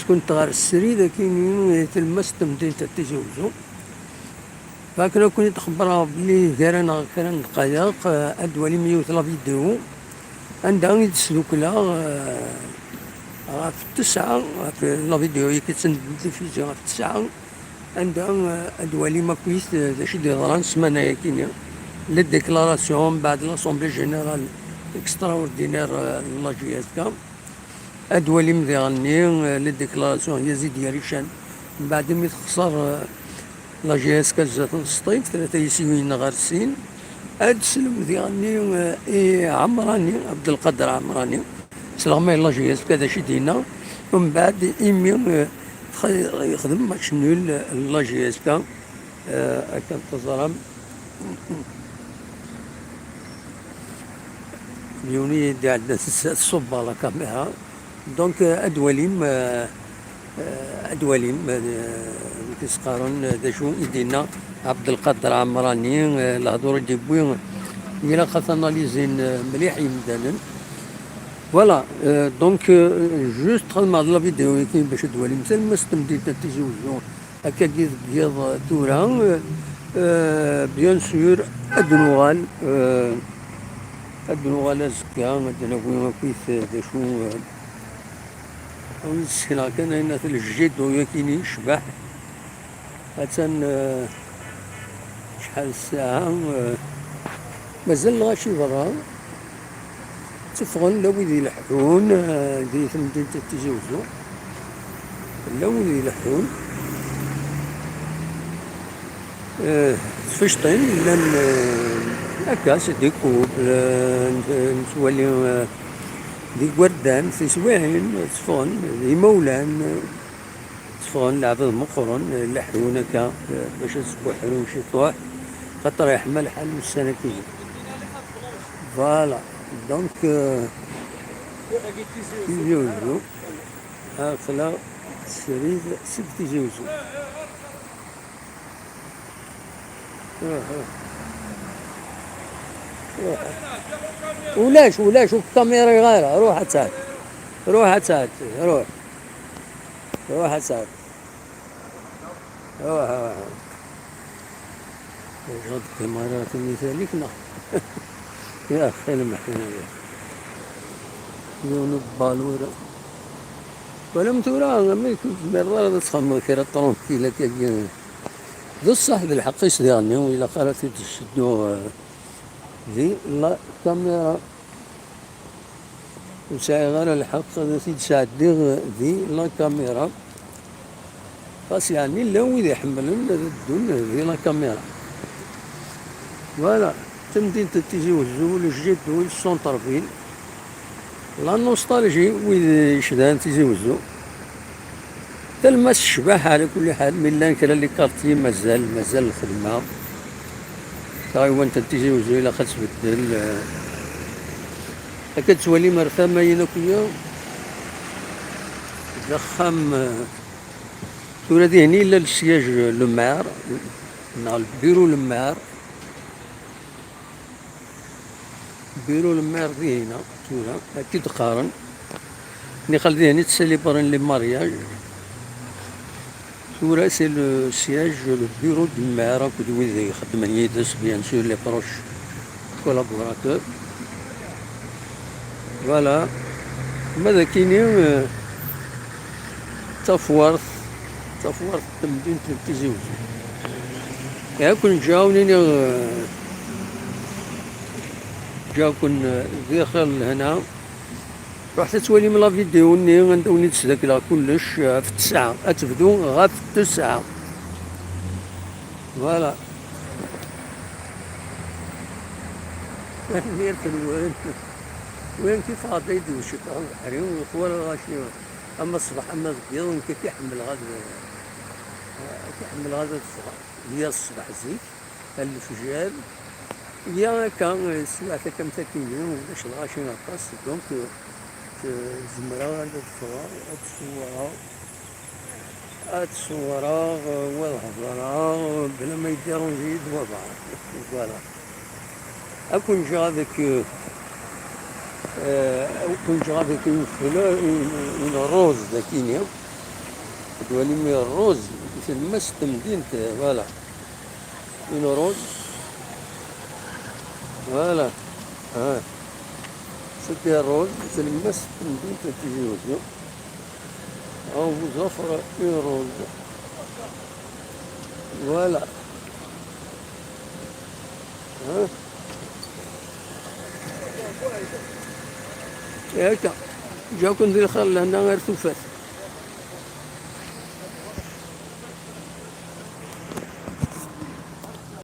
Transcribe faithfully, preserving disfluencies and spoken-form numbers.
Kunt ɣer srid akini i tlemmast n temdint n Tizi Uzzu. Fakken ad ken-id-xebbreɣ belli gar-aneɣ kra n ddqayeq, eh, ad d-twalim yiwet la vidéo anda i d-sdukleɣ, eh, ɣef ttesɛa, ɣef la vidéo-agi d-ttendiffizi ɣef ttesɛa, anda, eh, ad d-twalim akkit, eh, d acu i d-yeḍran ssmana-yakini, la déclaration mbeɛd l'Assemblée Générale Extraordinaire, eh, n la J S K. Ad twalim diɣenni, eh, la déclaration n Yazid Yarican, mbeɛd imi texṣer, eh, la J S K zdat n Sṭif, tlata yisiwin ɣer sin. Ad teslem diɣenni, eh, i Ɛemrani, Abdelkader Ɛemrani, s leɣmay n la J S K d acu i d-yenna, mbeɛd imi, eh, tx-, yexdem match nul, eh, la J S K, eh, akken teẓram. Yiwen i d-iɛeddan s-, s-, ṣubba la caméra. Donc, euh, ad twalim, euh, euh, ad twalim, euh, amek i s-qqaren, euh, d acu i d-yenna Abdelkader Ɛemrani, euh, lehdur i d-yewwi, ilaq ad t-analizin, euh, mliḥ yimdanen. Voilà, euh, donc, euh, juste xedmeɣ-d la vidéo-agi bac ad twalim talemmast n temdint n Tizi Uzzu. Akkagi deg yiḍ tura, euh, bien sûr, ad nuɣal, euh, ad nuɣal azekka, ad d-nawi akkit d acu, euh, ad wen-d-sekneɣ kan ayen at lejjid-u yakini yecbeḥ. Attan, euh, acḥal ssaɛa, euh, mazal lɣaci berra. Tteffɣen la wid ileḥḥun, eh, di temdint n Tizi Uzzu. La wid ileḥḥun. Eh, tifecṭin llan, eh, akka, c'est des couples, eh, n-, nettwali, eh, d igerdan, tiswiɛin, tteffɣen, d imawlan, eh, tteffɣen, lɛebd meqqren, eh, leḥḥun akka, eh, bac ad sbuḥrun ciṭuḥ, xaṭer yeḥma lḥal ussan-agi. Voilà. Donc, euh, Tizi Uzzu. Aql-aɣ srid seg Tizi Uzzu. Ruḥ, ruḥ. Ruḥ. Ulac, ulac, ur kamira ara. Ruḥ ad tɛeddi. Ruḥ ad tɛeddi. Ruḥ. Ruḥ ad tɛeddi. Ruḥ, ruḥ. Jɣed kamara timi talik, neɣ? Ya axi, lmeḥna ya. Yiwen n balur. Wala m tura, amek ur tezmireḍ ara ad txedmeḍ kra tranquille akkagi? D ṣṣeḥ, d lḥeqq-is diɣenni, ur ilaq ara ad t-id-ssedduɣ, eh, di la caméra. Ur sɛiɣ ara lḥeqq ad t-id-sɛeddiɣ di la caméra. Xas yeɛni llan wid iḥemmlen ad ddun di la caméra. Voilà, tamdint n Tizi Uzzu, le J deux, centre-ville. La nostalgie, wid yecban Tizi Uzzu. Talemmast tecbeḥ, ɛla kulli ḥal, mi llan kra n les quartiers mazal, mazal lxedma. Taɣiwant n Tizi Uzzu ilaq ad tbeddel, eh, akka d-tettwalim ar tama-in akk-ya, d axxam, eh, tura dihin yella le siège le maire, neɣ le bureau le maire. Bureau le maire dihina, tura, akka i d-qqaren. Niqal dihin i ttselibren les mariages. Tura, c'est le siège, le bureau du maire, akked wid ixeddmen yid-s, bien sûr, les proches collaborateurs. Voilà. Ma d akini, euh, tafwart, tafwart n temdint n Tizi Uzzu. Ad ken-ǧǧeɣ ad wen-iniɣ, euh, ǧǧeɣ-ken, euh, di xir lehna. Ruḥet ad twalim la vidéo-nni anda wen-id-sdakleɣ kullec, eh, ɣef ttesɛa. Ad tebdu ɣef ttesɛa. Voilà. Tanemmirt-nwen. Win kifeɣ-d ay d-iwcet ɣer lbeḥri, ur twalaḍ acu, ama ṣṣbeḥ ama deg yiḍ, nekk akka ḥemmleɣ ad, akka ḥemmleɣ ad ffɣeɣ. Yya ṣṣbeḥ zik. Lefjer. Ya akka, eh, swiɛt akka am takini, ulac lɣaci aṭas, donc, eh, zemreɣ ad ffɣeɣ, ad ṣewwreɣ, ad ṣewwreɣ, eh, u ad hedṛeɣ, eh, bla ma yeddiṛunji-yi-d wabɛaḍ. Voilà. Ad ken-ǧǧeɣ avec, euh, euh, ad ken-ǧǧeɣ avec une fleur, une, une rose, dakini. Dwar-nni rruz, di tlemmast n temdint, voilà. Une rose. Voilà. Ah. C'était rose, di tlemmast n temdint n Tizi Wezzu. On vous offre une rose. Voilà. Hein? Akka. Ǧǧaw-ken di lxir, lehna ar tufat.